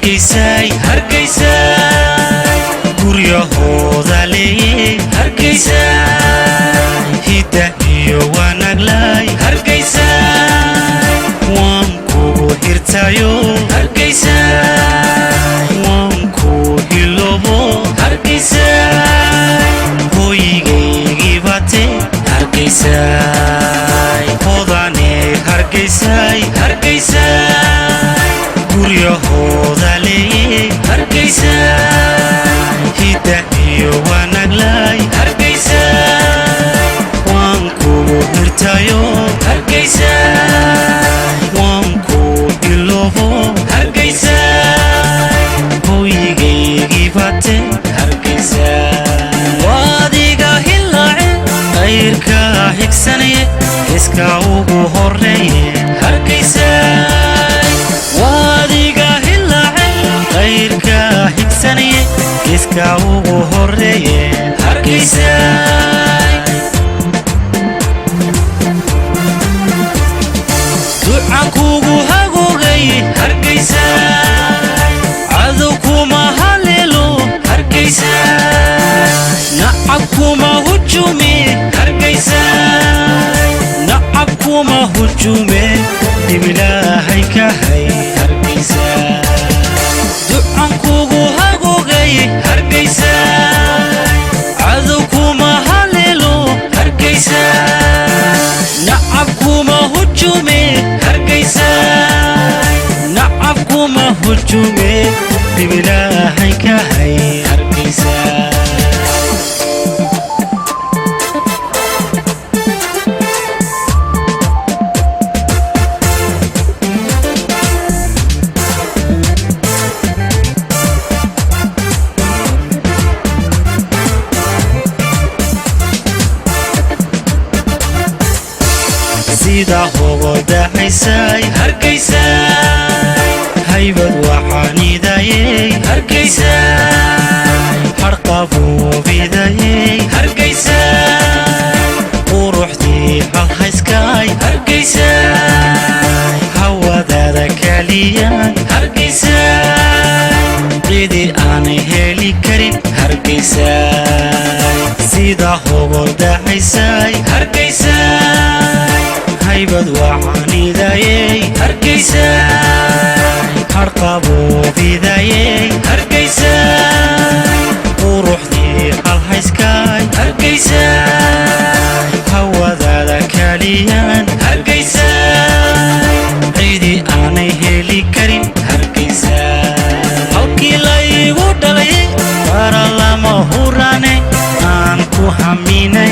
Hargeysay, Hargeysay, guryahooda leeyey. Hargeysay, hidda iyo wanaglay. Hargeysay, waan kugu hirtayo. Hargeysay, waan ku hiloobo. Hargeysay, hooyigaygii bate. Hargeysay, hodane. Hargeysay, Hargeysay, guryahooda leeyey. Hargeysay, hidda iyo wanaglay. Hargeysay, waan kugu hirtayo. Hargeysay, waan ku hiloobo. Hargeysay, hooyigaygii bate. Hargeysay, waadiga hilaace, qayrka xigsanaya, iska ugu horeeye. Hargeysay, waadiga hilaace, qayrka xigsanaya, iska ugu horeeye. Hargeysay, ducan kugu hagoogay. Hargeysay, cadow kuma haleelo. Hargeysay, nacab kuma hujume. Hargeysay, nacab kuma hujume, dhibilaahay ka hay. Hargeysay, ducan kugu hagoogay. Hargeysay, cadow kuma haleelo. Hargeysay, nacab kuma hujume. Hargeysay, nacab kuma hujume, dhibilaahay ka hay. Hargeysay. Sida hogodaxaysay. Hargeysay, haybad waxaanidayey. Hargeysay, harqabuubidayey. Hargeysay, quruxdii halhayskay. Hargeysay, hawadaada kaliyan. Hargeysay, cidi aanay heli karin. Hargeysay, sida hogodaxaysay. Hargeysay, haybad waxaanidayey. Hargeysay, harqabuubidayey. Hargeysay, quruxdii halhayskay. Hargeysay, hawadaada kaliyan. Hargeysay, cidi aanay heli karin. Hargeysay, halkii laygu dhalay, bara lama hurane aan ku haminay.